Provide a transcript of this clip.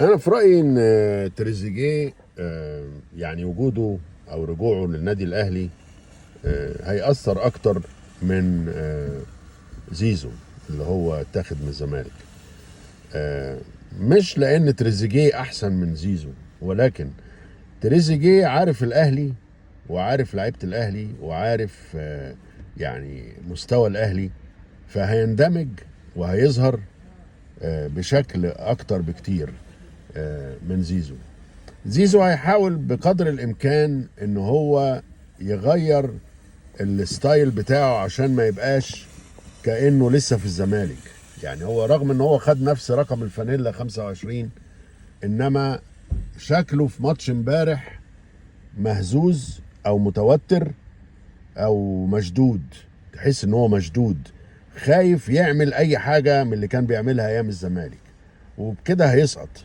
انا في رايي ان تريزيجيه يعني وجوده او رجوعه للنادي الاهلي هيأثر اكتر من زيزو اللي هو اتاخد من الزمالك. مش لان تريزيجيه احسن من زيزو، ولكن تريزيجيه عارف الاهلي وعارف لعيبة الاهلي وعارف يعني مستوى الاهلي، فهيندمج وهيظهر بشكل اكتر بكتير من زيزو. زيزو هيحاول بقدر الامكان ان هو يغير ال style بتاعه عشان ما يبقاش كانه لسه في الزمالك. يعني هو رغم ان هو خد نفس رقم الفانيلا 25، انما شكله في ماتش امبارح مهزوز او متوتر او مشدود، تحس ان هو مشدود، خايف يعمل اي حاجة من اللي كان بيعملها ايام الزمالك، وبكده هيسقط.